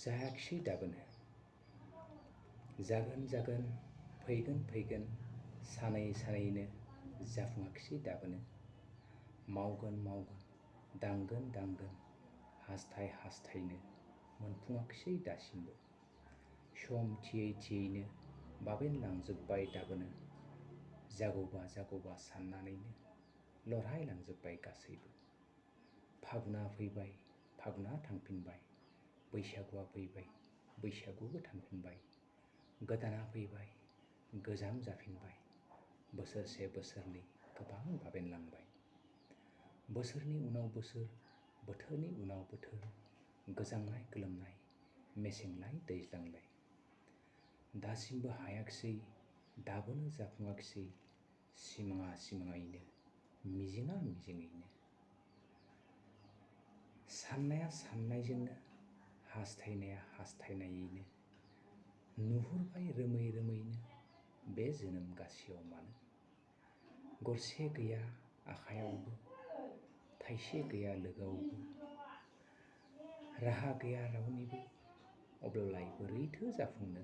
जायाखिसै दाबोनो। जागोन फैगोन सानै सानैनो जाफुङाखिसै दाबोनो। मावगोन दांगोन हास्थायनो मोनफुङाखिसै दासिमबो। सम थियैनो बाबेनलांजोब्बाय दाबोनो। जागौबा साननानैनो लरहायलांजोब्बाय गासैबो। फागुना फैबाय फागुना थांफिनबाय, बैसागुआ फैबाय बैसागुबो थांफिनबाय, गोदाना फैबाय गोजाम जाफिनबाय। बोसोरसे बोसोरनै गोबां बाबेनलांबाय। बोसोरनि उनाव बोसोर, बोथोरनि उनाव बोथोर, गोजांनाय गोलोमनाय, मेसेंलाय दैज्लांलाय। दासिमबो हायाखिसै, दाबोनो जाफुङाखिसै, सिमाङैनो, मिजिङैनो। साननाया साननायजोंनो, हास्थायनाया हास्थायनायैनो, नुहुरबाय रोमैनो बे जोनोम गासेयाव मानो। गरसे गैया आखायावबो, थाइसे गैया लोगोआवबो, राहा गैया रावनिबो, अब्लालाय बोरैथो जाफुंनो